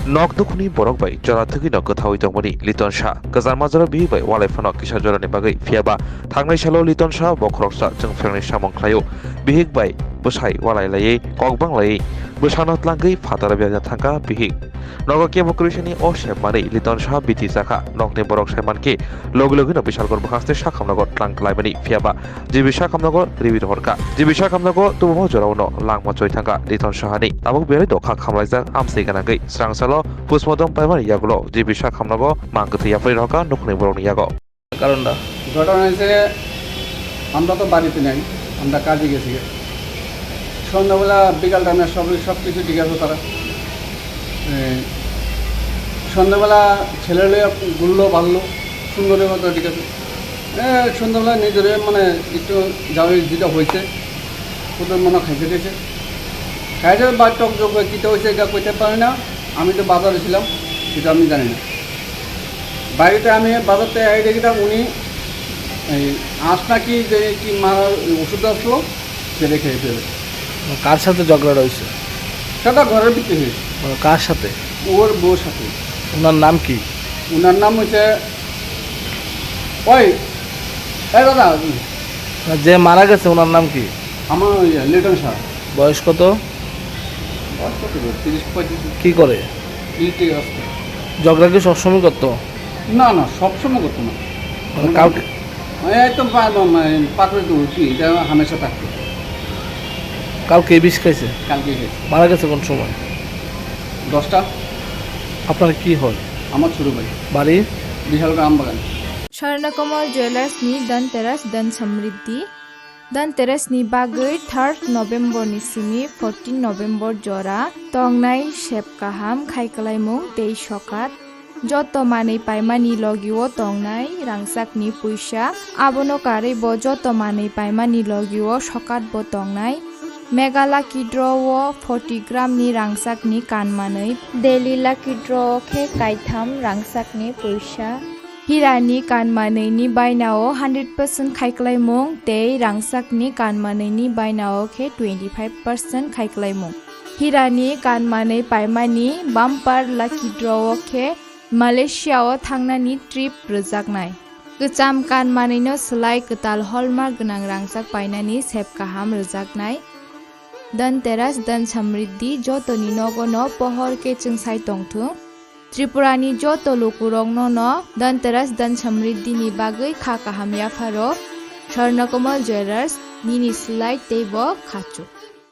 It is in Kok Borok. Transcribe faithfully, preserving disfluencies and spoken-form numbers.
Nok dukhuni borok bai jora thwgwino kwthaui tongmani Liton Shah. Kwchar majra bihik bai walai phano kisa jorani bagwi, phiya ba thangnai salo Liton Shah bo khoroksa chwngphrengni samung khlaio. Bihik bai bwsai walai laiwi kok bang laiwi bwsano tlangwi phataro bebakjak thangkha bihik. Nogo kebo kwrwisani o sep manwi Liton Shah biti chakha. Nokni borok sai mankhe logi logino Bishalgarh bwkhaste sakhamnago tlang klaimani, phiya ba G B sakhamnago riwi rohorkha. G B sakhamnago tubuma jorao no langma choi thangkha Liton Shahani. Tabuk belai do kha khamlaijak amsai gwnangwi srangsalo postmortem paimani yagulo G B sakhamnago mang kwthwi yapharwi rohorkha nukhungni borokni yago. কারণটা? ঘটনা হয়েছে, আমরা তো বাড়িতে নাই, আমরা কাজে গেছি। সন্ধ্যাবেলা, বিকাল টাইমে সব, সব কিছু ঠিক আছে তারা। এ, সন্ধ্যাবেলা ছেলে লইয়া ঘুরলো, ভাললো, সুন্দরের মতো ঠিক আছে। এ, সন্ধ্যাবেলা নিজেরে মানে একটু যাওয়াই যেটা হয়েছে, ওদের মনে হয় খাইতে দিয়েছে। খাইতে বা টক জোক বা কিতা হয়েছে, এটা কইতে পারি না, আমি তো বাজারে ছিলাম, সেটা আমি জানি না। বাড়িতে আমি বাজার থেকে এসে দেখলাম উনি এই আঁশ নাকি যে কি মারার ওষুধ আসলো, সেটা খেয়ে ফেলে। কার সাথে ঝগড়া হয়েছে? সেটা ঘরের ভিতরে হয়েছে। মানে কার সাথে? ওর বউর সাথে। ওনার নাম কি? ওনার নাম হচ্ছে ওই, এই দাদা, না, যে মারা গেছে ওনার নাম কি? আমার ওই লিটন শাহ। বয়স কত? বয়স কত হবে? তিরিশ পঁয়ত্রিশ। কি করে? ইলেকট্রিক আসতো। ঝগড়া কি সবসময় করতো? না, না, সবসময় করতো না। মানে কালকে? এই তো পা-, মা-, মা-, পাকড়ে তো উঠি, এটা হামেশা থাকতো। কালকে বিষ খাইছে? কালকে খাইছে। মারা গেছে কোন সময়? দশটা। আপনার কি হয়? আমার ছোট ভাই। বাড়ি? বিশালগড় আমবাগান। Swarnakomal Jewellers ni Dhanteras Dhan Samriddhi. Dhanteras ni bagwi third November ni simi fourteen November jora tongnai sep kaham khai kwlaimung tei sokat. Joto manwi paimani logio tongnai rangchakni puisa, abono karwi bo joto manwi paimani logio sokat bo tongnai. Mega Lucky Draw o forty gram ni rangchakni kanmanwi, Daily Lucky Draw o khe kaitham rangchakni puisa. Hirani kanmanwini bainao hundred percent khaiklaimung tei rangchakni kanmanwini bainao khe twenty five percent khaiklaimung. Hirani kanmanwi paimani bumper lucky draw o khe Malaysia o thangnani trip rwjaknai. Kwcham kanmanwino swlai kwtal hallmark gwnang rangchak painani sep kaham rwjaknai. Dhanteras Dhan Samriddhi jotoni nogono pohor khe chwngsai tongthung. Tripurani joto lukurokno no Dhanteras Dhan Samriddhi ni bagwi kha kaham yapharo. Swarnakomal Jewellers, nini swlai teibo khachuk.